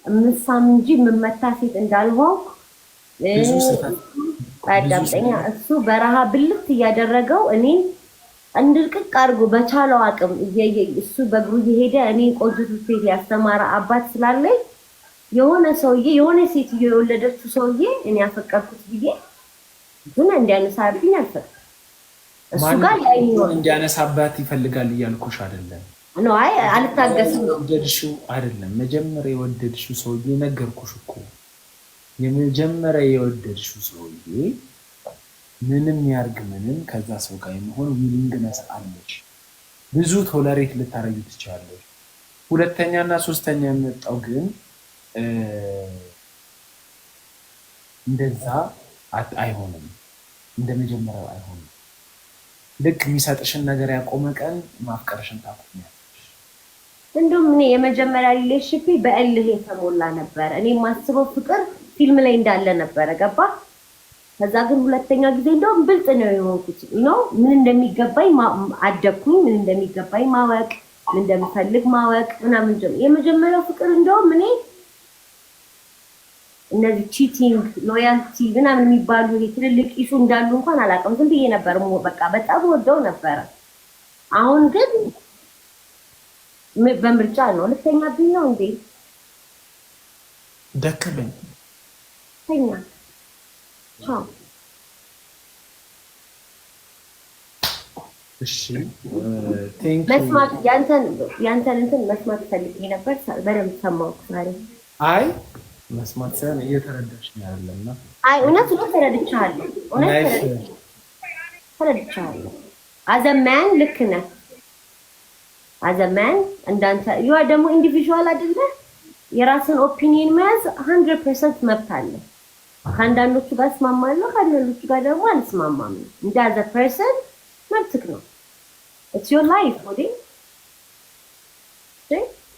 የምሳም እንጂ የምመታ ሴት እንዳልሆንኩ ብዙ ስህተት አዳምጠኛ። እሱ በረሃ ብልት እያደረገው እኔን እንድልቅቅ አድርጎ በቻለው አቅም እሱ በእግሩ እየሄደ እኔ ቆንጆ ትምህርት ቤት ያስተማረ አባት ስላለኝ የሆነ ሰውዬ የሆነ ሴትዮ የወለደችው ሰውዬ እኔ ያፈቀርኩት ብዬ ግን እንዲያነሳብኝ አልፈቅድም። እሱ ጋር ያይኖር እንዲያነሳባት ይፈልጋል እያልኩሽ አይደለም። ነው። አይ አልታገስም። የወደድሽው አይደለም መጀመሪያ የወደድሽው ሰውዬ ነገርኩሽ እኮ የመጀመሪያ የወደድሽው ሰውዬ ምንም ያርግ ምንም ከዛ ሰው ጋር የመሆን willingness አለሽ። ብዙ tolerate ልታረጊ ትችላለሽ። ሁለተኛ እና ሶስተኛ የመጣው ግን እንደዛ አይሆንም፣ እንደ መጀመሪያው አይሆንም። ልክ የሚሰጥሽን ነገር ያቆመ ቀን ማፍቀርሽን ታቆሚያለሽ። እንደውም እኔ የመጀመሪያ relationship በእልህ የተሞላ ነበረ። እኔ የማስበው ፍቅር ፊልም ላይ እንዳለ ነበረ። ገባ? ከዛ ግን ሁለተኛ ጊዜ እንደውም ብልጥ ነው የሆንኩት። ነው ምን እንደሚገባኝ አደግኩኝ። ምን እንደሚገባኝ ማወቅ፣ ምን እንደምፈልግ ማወቅ ምናምን ጀመር። የመጀመሪያው ፍቅር እንደውም እኔ እነዚህ cheating፣ loyalty ምናምን የሚባሉ ትልልቅ issue እንዳሉ እንኳን አላውቅም። ዝም ብዬ ነበር በቃ በጣም ወደው ነበረ። አሁን ግን በምርጫ ነው። ልተኛብኝ ነው እንዴ? ደከመኝ። ተኛ። ቻው። እሺ፣ መስማት ያንተን እንትን መስማት ፈልጌ ነበር። በደንብ ሰማሁት ዛሬ። አይ መስማት ሳይሆን እየተረዳሽ ነው ያለና። አይ እውነት ነው፣ ተረድቻለሁ። እውነት ተረድቻለሁ። As a man ልክ ነህ። As a man እንዳንተ you are ደግሞ individual አይደለ? የራስን opinion መያዝ 100% መብት አለ። ከአንዳንዶቹ ጋር እስማማለሁ፣ ከአንዳንዶቹ ጋር ደግሞ አልስማማም። እንጂ as a person መብትክ ነው። It's your life። ወዴ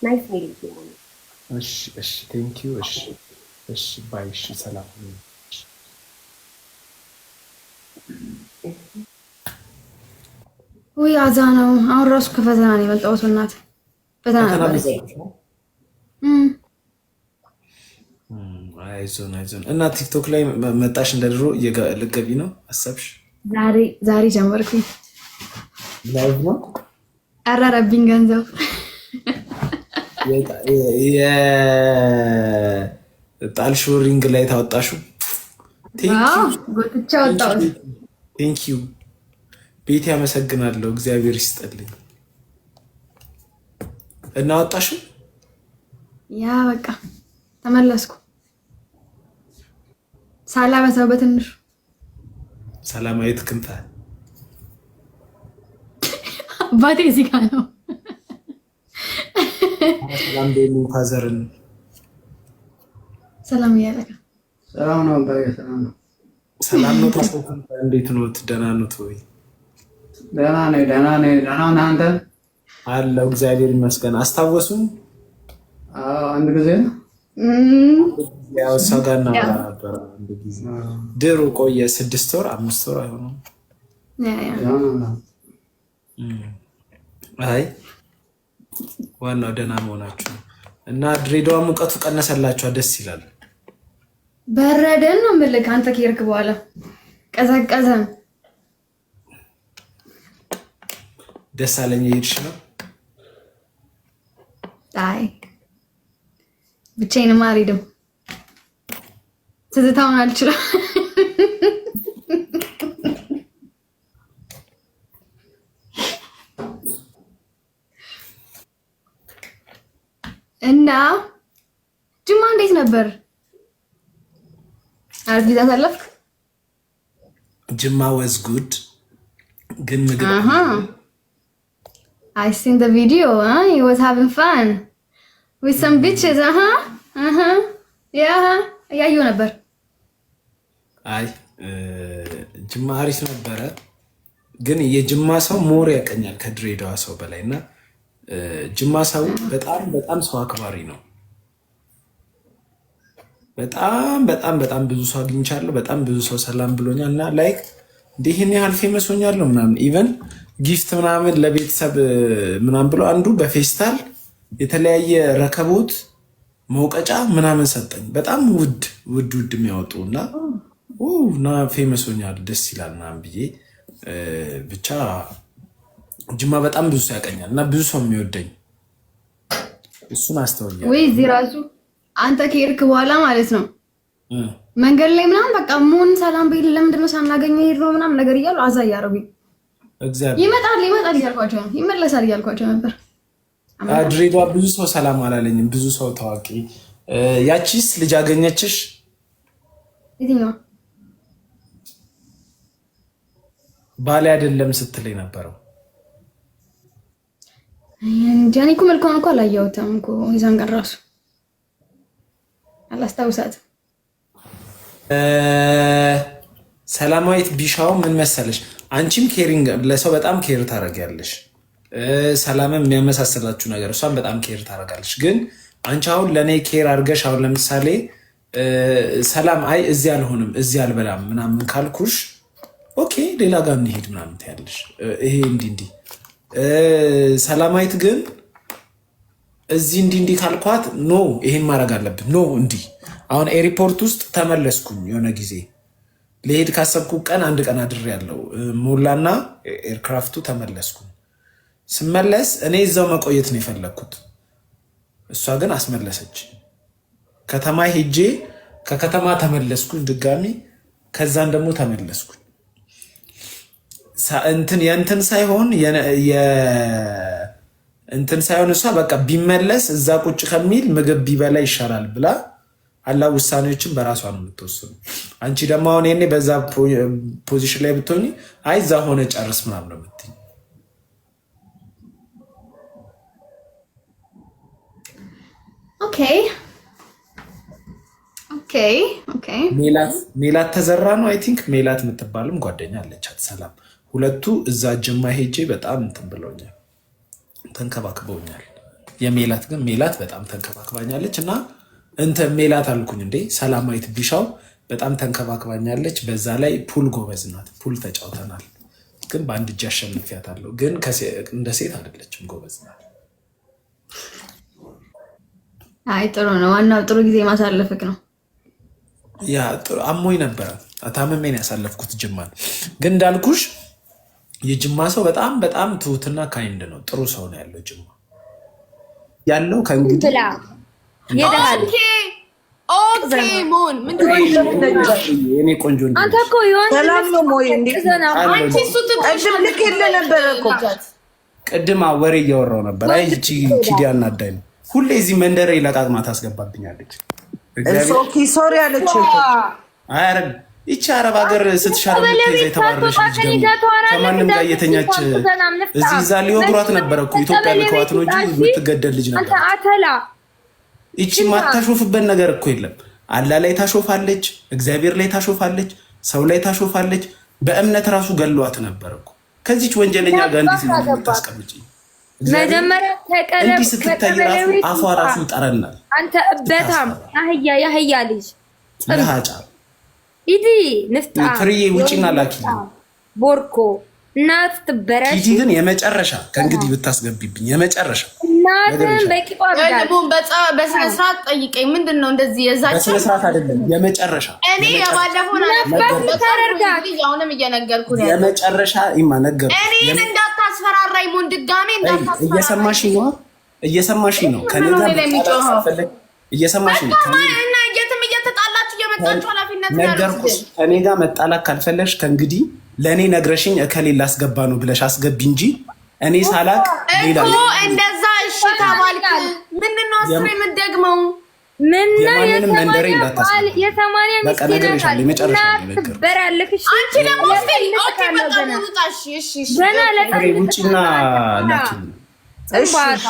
nice meeting you። እሺ፣ እሺ፣ thank you። እሺ፣ እሺ፣ bye። እሺ፣ ሰላም። ውይ አዛ ነው። አሁን ራሱ ከፈተና ነው የመጣሁት። እናት ፈተና ነበር። አይዞን አይዞን። እና ቲክቶክ ላይ መጣሽ? እንደ ድሮ ልገቢ ነው አሰብሽ? ዛሬ ዛሬ ጀመርኩኝ። Live ነው። ቀረረብኝ ገንዘብ። የጣልሽው ring ላይ ታወጣሽው። ጎትቼ አወጣሁት። Thank you ቤት፣ ያመሰግናለሁ። እግዚአብሔር ይስጥልኝ። እና አወጣሽው? Yeah፣ በቃ ተመለስኩ። ሳላበሰው በትንሹ። ሰላማዊት ክንፈ። አባቴ እዚህ ጋር ነው። ሰላም በሉ father ን። ሰላም እያለካ። ሰላም ነው አባዬ፣ ሰላም ነው። ሰላም ነው። እንዴት ኖት? ደህና ኖት ወይ? ደህና ነኝ፣ ደህና ነኝ። ደህና ነህ አንተ? አለው፣ እግዚአብሔር ይመስገን። አስታወሱን? አዎ፣ አንድ ጊዜ። ያው እሷ ጋር እናወራ ነበር አንድ ጊዜ ድሮ፣ ቆየ 6 ወር 5 ወር አይሆንም። አይ ዋናው ደህና መሆናችሁ ነው። እና ድሬዳዋ ሙቀቱ ቀነሰላችኋ? ደስ ይላል። በረደን ነው የምልህ። አንተ ከሄድክ በኋላ ቀዘቀዘን። ደስ አለኝ። የሄድሽ ነው? አይ ብቻዬንማ አልሄድም። ትዝታውን አልችልም። እና ጅማ እንዴት ነበር? አሪፍ ጊዜ አሳለፍክ? ጅማ was good፣ ግን ምግብ I seen the video, huh? You was having fun with some bitches, yeah, እያየሁ ነበር። አይ ጅማ አሪፍ ነበረ፣ ግን የጅማ ሰው more ያቀኛል ከድሬዳዋ ሰው በላይ። እና ጅማ ሰው በጣም በጣም ሰው አክባሪ ነው። በጣም በጣም በጣም ብዙ ሰው አግኝቻለሁ። በጣም ብዙ ሰው ሰላም ብሎኛል። እና like እንዲህን ያህል famous ሆኛለሁ ምናምን even gift ምናምን ለቤተሰብ ምናምን ብሎ አንዱ በፌስታል የተለያየ ረከቦት መውቀጫ ምናምን ሰጠኝ። በጣም ውድ ውድ ውድ የሚያወጡ እና እና famous ሆኛል፣ ደስ ይላል ምናምን ብዬ፣ ብቻ ጅማ በጣም ብዙ ሰው ያቀኛል እና ብዙ ሰው የሚወደኝ እሱን አስተውኛል። ወይ እዚህ ራሱ አንተ ከሄድክ በኋላ ማለት ነው መንገድ ላይ ምናምን በቃ መሆን ሰላም በይል፣ ለምንድን ነው ሳናገኘው የሄድነው ምናምን ነገር እያሉ አዛ እያደረጉኝ፣ ይመጣል ይመጣል እያልኳቸው ነው፣ ይመለሳል እያልኳቸው ነበር። ድሬዳዋ ብዙ ሰው ሰላም አላለኝም። ብዙ ሰው ታዋቂ። ያቺስ ልጅ አገኘችሽ? የትኛዋ? ባሌ አይደለም ስትል የነበረው። እንጃ፣ እኔ እኮ መልኳን እኮ አላየሁትም እኮ፣ የዛን ቀን ራሱ አላስታውሳትም። ሰላማዊት ቢሻው ምን መሰለሽ፣ አንቺም caring፣ ለሰው በጣም care ታደርጊያለሽ። ሰላምም የሚያመሳስላችሁ ነገር፣ እሷም በጣም care ታደርጋለች። ግን አንቺ አሁን ለእኔ care አድርገሽ፣ አሁን ለምሳሌ ሰላም አይ እዚህ አልሆንም፣ እዚህ አልበላም ምናምን ካልኩሽ okay ሌላ ጋር እንሄድ ምናምን ትያለሽ። ይሄ እንዲህ እንዲህ፣ ሰላማዊት ግን እዚህ እንዲህ እንዲህ ካልኳት no ይሄን ማድረግ አለብን፣ no እንዲህ። አሁን airport ውስጥ ተመለስኩኝ፣ የሆነ ጊዜ ልሄድ ካሰብኩ ቀን አንድ ቀን አድሬ ያለው ሞላና aircraft ኡ ተመለስኩኝ። ስመለስ እኔ እዛው መቆየት ነው የፈለግኩት፣ እሷ ግን አስመለሰች። ከተማ ሄጄ ከከተማ ተመለስኩኝ ድጋሚ፣ ከዛን ደግሞ ተመለስኩኝ። እንትን የእንትን ሳይሆን፣ እንትን ሳይሆን፣ እሷ በቃ ቢመለስ እዛ ቁጭ ከሚል ምግብ ቢበላ ይሻላል ብላ አላ ውሳኔዎችን በራሷ ነው የምትወስኑ። አንቺ ደግሞ አሁን ይሄኔ በዛ position ላይ ብትሆኚ አይ እዛ ሆነ ጨርስ ምናምን ነው የምትይኝ። Okay. ሜላት ተዘራ ነው I think፣ ሜላት የምትባልም ጓደኛ አለቻት ሰላም። ሁለቱ እዛ ጅማ ሄጄ በጣም እንትን ብለውኛል፣ ተንከባክበውኛል። የሜላት ግን ሜላት በጣም ተንከባክባኛለች እና እንትን ሜላት አልኩኝ እንዴ፣ ሰላማዊት ቢሻው በጣም ተንከባክባኛለች። በዛ ላይ pool ጎበዝ ናት። Pool ተጫውተናል፣ ግን በአንድ እጅ አሸንፊያታለሁ። ግን እንደ ሴት አይደለችም፣ ጎበዝ ናት። አይ ጥሩ ነው። ዋናው ጥሩ ጊዜ ማሳለፍክ ነው። Yeah፣ አሞኝ ነበረ፣ ታምሜን ያሳለፍኩት ጅማን። ግን እንዳልኩሽ የጅማ ሰው በጣም በጣም ትሁትና kind ነው። ጥሩ ሰው ነው ያለው ጅማ ያለው ከእንግዲህ Okay ሞን ምንድን ነው? የኔ ቆንጆ። አንተ እኮ የሆነ ሰላም ነው ሞይ? እንዴ አንቺ እሱ ቅድም ልክ የለ ነበረ እኮ። ቅድም ወሬ እያወራው ነበር። አይ እቺ ኪዲ አናዳኝ ነው። ሁሌ እዚህ መንደሬ ለቃቅማ ታስገባብኛለች። Okay sorry አለች እኮ። አይ ኧረ ይቺ አረብ ሀገር ስትሻር የምትይዛ የተባረረች ልጅ ደግሞ ከማንም ጋር እየተኛች እዚህ እዛ ሊወግሯት ነበረ እኮ፣ ኢትዮጵያ ልከዋት ነው እንጂ የምትገደል ልጅ ነበር። አተላ። ይቺ ማታሾፍበት ነገር እኮ የለም። አላ ላይ ታሾፋለች፣ እግዚአብሔር ላይ ታሾፋለች፣ ሰው ላይ ታሾፋለች። በእምነት ራሱ ገሏት ነበር እኮ። ከዚች ወንጀለኛ ጋር እንዴት ነው የምታስቀምጪኝ? መጀመሪያ ተቀለብ። እንዲህ ስትታይ ራሱ አፏ ራሱ ይጠረናል። አንተ እበታም አህያ፣ የአህያ ልጅ። ለሃጫ። ኢዲ ንፍጣ። ፍርዬ ውጪና ላኪ። ቦርኮ እናት ትበረሽ። ኪቲ ግን የመጨረሻ ከእንግዲህ ብታስገቢብኝ የመጨረሻ። እናትን በቂጧ ብላት። በስነ ስርዓት ጠይቀኝ። ምንድን ነው እንደዚህ የዛች በስነ ስርዓት አይደለም፣ የመጨረሻ። እኔ የባለፈውን ተረርጋት። አሁንም እየነገርኩህ ነው ያለው። የመጨረሻ ይማ ነገር። እኔን እንዳታስፈራራኝ ሞን፣ ድጋሜ እንዳታስፈራራኝ። እየሰማሽኝ ነው? እየሰማሽኝ ነው? ከኔ ጋር እየሰማሽኝ ነው? እና የትም እየተጣላችሁ እየመጣችሁ ኃላፊነት ነገርኩሽ። ከኔ ጋር መጣላት ካልፈለግሽ ከእንግዲህ ለእኔ ነግረሽኝ እከሌ ላስገባ ነው ብለሽ አስገቢ እንጂ እኔ ሳላቅ ሌላ እኮ እንደዛ እሺ ተባልክ። ምንድን ነው አስሬ የምትደግመው? ምነው የማንንም መንደሬ እንዳታስገቢ። የሰማንያ በቃ ሚስት ነግሬሻለሁ። የመጨረሻ ነው የነገርኩሽ። ትበራለህ። እሺ አንቺ ደግሞ እስኪ okay በቃ ውጣ። እሺ እሺ እሺ ገና ፍሬ ውጪና ላኪልኝ። ለጥንባታ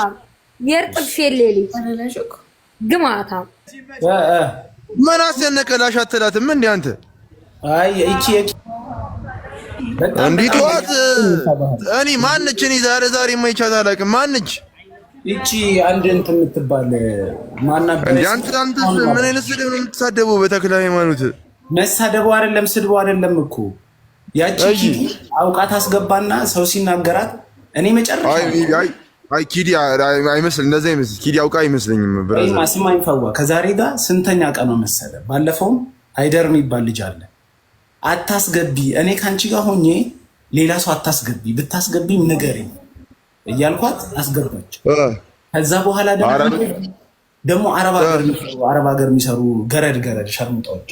የእርጥብ ፌሌ ልጅ ግማታ። እ እ ምን አስጨነቀ? ላሽ አትላትም እንዴ አንተ? አይ ይቺ በጣም እንዲህ ጠዋት እኔ ማነች? እኔ ዛሬ ዛሬ የማይቻት አላውቅም። ማነች? ይቺ አንድ እንትን የምትባል ማና እንዴ አንተ አንተስ ምን አይነት ስድብ ነው የምትሳደበው? በተክለ ሃይማኖት። መሳደቡ አይደለም፣ ስድቡ አይደለም እኮ፣ ያቺ እሺ። ኪቲ አውቃ ታስገባና ሰው ሲናገራት እኔ መጨረሻ አይ አይ አይ ኪዲ አይመስል እንደዛ አይመስል ኪዲ አውቃ አይመስለኝም። Brother ስማኝ ፈዋ፣ ከዛሬ ጋር ስንተኛ ቀኗ መሰለ? ባለፈውም አይደር የሚባል ልጅ አለ። አታስገቢ፣ እኔ ከአንቺ ጋር ሆኜ ሌላ ሰው አታስገቢ፣ ብታስገቢም ንገሪኝ እያልኳት አስገባች። ከዛ በኋላ ደግሞ አረብ ሀገር የሚሰሩ ገረድ ገረድ ሸርሙጣዎች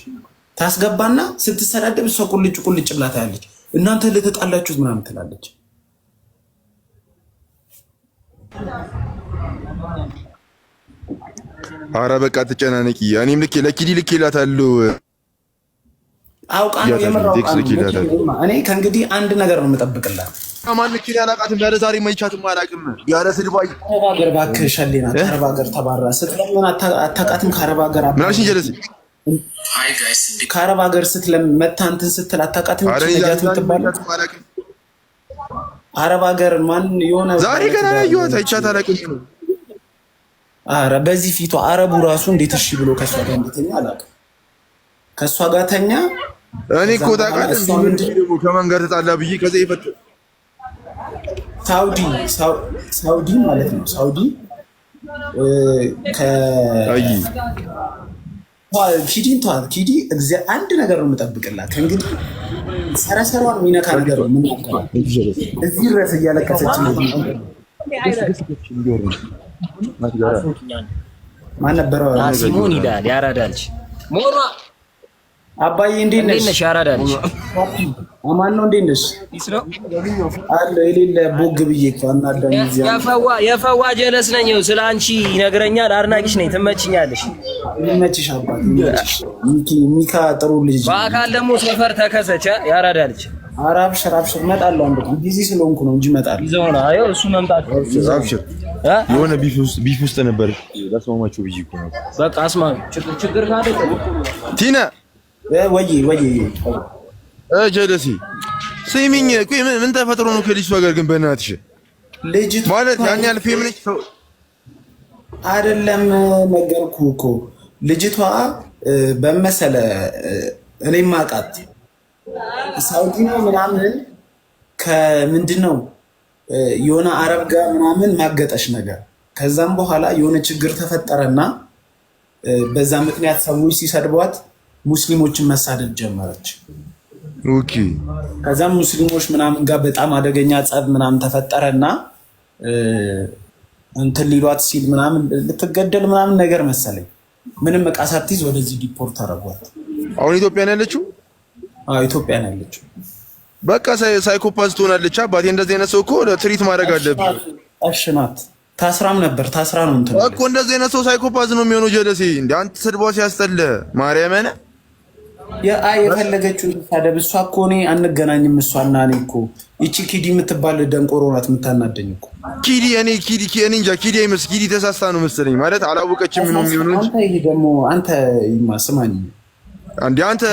ታስገባና ስትሰዳደብ እሷ ቁልጭ ቁልጭ ብላ ታያለች። እናንተ ለተጣላችሁት ምናምን ትላለች። አረ በቃ ትጨናነቂ። እኔም ልኬ ለኪዲ ልኬ እላታለሁ። አውቃ ነው የምር አውቃ ነው። እኔ ከእንግዲህ አንድ ነገር ነው የምጠብቅላት። ማን ልኬ አላውቃትም። ያለ ዛሬ መይቻትም አላውቅም። ያለ ስድቧ አረብ ሀገር እባክህ ሸሌና ከአረብ ሀገር ተባራ ስትለምን አታውቃትም። ከአረብ ሀገር ምን አልሽኝ? ጀለሲ ከአረብ ሀገር ስትለምን መታ እንትን ስትል አታውቃትም። ነጃት የምትባለው አረብ ሀገር ማን የሆነ ዛሬ ገና ያየኋት አይቻት አላውቅም። ኧረ በዚህ ፊቷ አረቡ ራሱ እንዴት እሺ ብሎ ከእሷ ጋር እንደተኛ አላውቅም። ከእሷ ጋር ተኛ። እኔ እኮ ታውቃለህ ደግሞ ከማን ጋር ተጣላ ብዬ ከዛ ይፈት ሳውዲ ሳውዲ ማለት ነው። ሳውዲ ኪዲን ተዋት። ኪዲ አንድ ነገር ነው የምጠብቅላት ከእንግዲህ ሰረሰሯን የሚነካ ነገር ነው የምናገራት። እዚህ ድረስ እያለቀሰች ነው። ማን ነበረ? ሲሞን ይላል ያራዳልች ሞራ አባዬ እንዴት ነሽ? ያራዳ ልጅ አማን ነው። እንዴት ነሽ? አለ የሌለ ቦግ ብዬ እኮ አናዳኝ። የፈዋ ጀለስ ነኝ። ስለ አንቺ ይነግረኛል። አድናቂሽ ነኝ። ትመችኛለሽ። ይመችሽ አባት ይመችሽ። ሚካ ጥሩ ልጅ። በአካል ደግሞ ሰፈር ተከሰች። ያራዳ ልጅ ኧረ አብሽር አብሽር፣ እመጣለሁ። አንድ ቀን busy ስለሆንኩ ነው እንጂ እመጣለሁ። ይዘው ነው። አይ እሱ መምጣት አብሽር። የሆነ beef ውስጥ ነበር ላስማማቸው ብዬ እኮ ነው። በቃ አስማሚ ችግር ካለ ቲና ወይ ወይ ጀለሲ ስሚኝ፣ ቆይ ምን ተፈጥሮ ነው ከልጅቷ ጋር ግን? በእናትሽ ልጅቷ ማለት ያን ያህል fame ነች አይደለም? ነገርኩህ እኮ ልጅቷ በመሰለ እኔም አውቃት ሳውዲ ነው ምናምን ከምንድን ነው የሆነ አረብ ጋር ምናምን ማገጠሽ ነገር። ከዛም በኋላ የሆነ ችግር ተፈጠረና በዛ ምክንያት ሰዎች ሲሰድቧት ሙስሊሞችን መሳደብ ጀመረች። Okay። ከዛም ሙስሊሞች ምናምን ጋር በጣም አደገኛ ጸብ ምናምን ተፈጠረና እንትን ሊሏት ሲል ምናምን ልትገደል ምናምን ነገር መሰለኝ። ምንም እቃ ሳትይዝ ወደዚህ deport አደረጓት። አሁን ኢትዮጵያ ነው ያለችው? አዎ ኢትዮጵያ ነው ያለችው። በቃ psychopath ትሆናለች። አባቴ እንደዚህ አይነት ሰው እኮ treat ማድረግ አለብህ። እሺ ናት። ታስራም ነበር። ታስራ ነው እንትን እኮ እንደዚህ አይነት ሰው psychopath ነው የሚሆነው። ጀለሴ እንደ አንተ ስድቧ ሲያስጠላ ማርያምን የአይ የፈለገችውን ትሳደብ። እሷ እኮ እኔ አንገናኝም። እሷና እኔ እኮ ይቺ ኪዲ የምትባል ደንቆሮ ናት የምታናደኝ እኮ ኪዲ። እኔ ኪዲ እኔ እንጃ ኪዲ አይመስል ኪዲ ተሳስታ ነው መሰለኝ። ማለት አላወቀችም ነው የሚሆነው። አንተ ይሄ ደግሞ አንተ ይማ ስማኝ እንዴ አንተ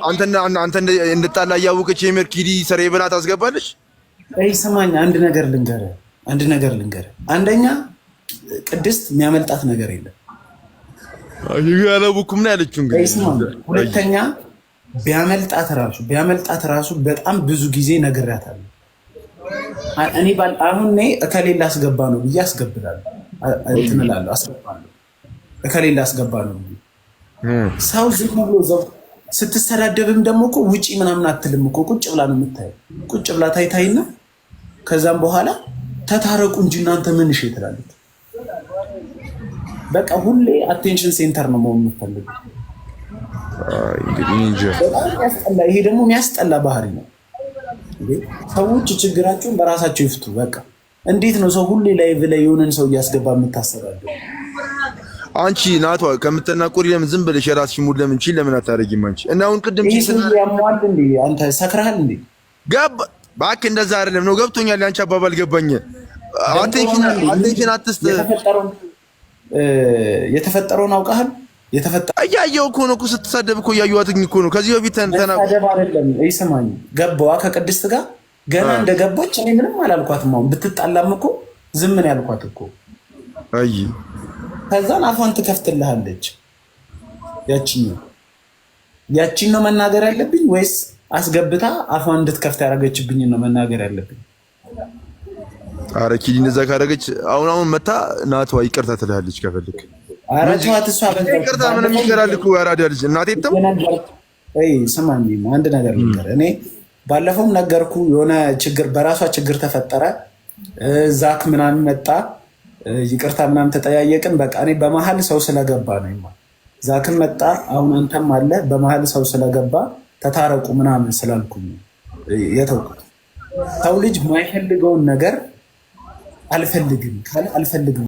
አንተ አንተ እንድጣላ እያወቀች የምር ኪዲ ስሬ ብላ ታስገባለች። አይ ስማኝ፣ አንድ ነገር ልንገርህ፣ አንድ ነገር ልንገርህ። አንደኛ ቅድስት የሚያመልጣት ነገር የለም። አላወኩም ነው ያለችው። እንግዲህ ሁለተኛ ቢያመልጣት ራሱ በጣም ብዙ ጊዜ ነግሬያታለሁ። እኔ አሁን እኔ እከሌ ላስገባ ነው ብዬ አስገብላለሁ፣ እንትን እላለሁ፣ አስገባለሁ። እከሌ ላስገባ ነው ብዬ ሰው ዝም ብሎ ዘው ስትሰዳደብም ደግሞ እኮ ውጪ ምናምን አትልም እኮ ቁጭ ብላ ነው የምታየው። ቁጭ ብላ ታይታይና ከዛም በኋላ ተታረቁ እንጂ እናንተ ምን እሺ ትላለች። በቃ ሁሌ attention center ነው መሆን የምትፈልገው። በጣም ያስጠላ። ይሄ ደግሞ የሚያስጠላ ባህሪ ነው። ሰዎች ችግራቸውን በራሳቸው ይፍቱ። በቃ እንዴት ነው ሰው ሁሌ live ላይ የሆነን ሰው እያስገባ የምታሰራለው? አንቺ ናቷ ከምትናቆሪ ለምን ዝም ብለሽ የራስሽ mood ለምን chill ለምን አታደርጊም አንቺ? እና አሁን ቅድም ያሟል እንዴ አንተ ሰክረሃል እንዴ? ገባ እባክህ፣ እንደዛ አይደለም ነው ገብቶኛል። ያንቺ አባባል ገባኝ። attention አትስጥ። የተፈጠረውን አውቀሃል? እያየሁ እኮ ነው እኮ ስትሳደብ እኮ እያየኋትኝ እኮ ነው። ከዚህ በፊት ተናደብ አይደለም ይሰማኝ። ገባዋ ከቅድስት ጋር ገና እንደገባች እኔ ምንም አላልኳትም። አሁን ብትጣላም እኮ ዝም ነው ያልኳት እኮ። አይ ከዛን አፏን ትከፍትልሃለች። ያቺን ነው መናገር ያለብኝ ወይስ አስገብታ አፏን እንድትከፍት ያደረገችብኝ ነው መናገር ያለብኝ? አረ ኪዲ እንደዛ ካደረገች አሁን አሁን መታ ናቷ ይቅርታ ትልሃለች ከፈልክ። ኧረ ተዋት። እሷ ይቅርታ ምንም ይቀራል እኮ ያራዳ ልጅ እናቴ ትም ስማኝ፣ አንድ ነገር ልንገርህ። እኔ ባለፈውም ነገርኩ፣ የሆነ ችግር በራሷ ችግር ተፈጠረ። ዛክ ምናምን መጣ፣ ይቅርታ ምናምን ተጠያየቅን። በቃ እኔ በመሀል ሰው ስለገባ ነው። ዛክም መጣ፣ አሁን አንተም አለ። በመሀል ሰው ስለገባ ተታረቁ ምናምን ስላልኩኝ የተውኩት። ሰው ልጅ የማይፈልገውን ነገር አልፈልግም ካለ አልፈልግም።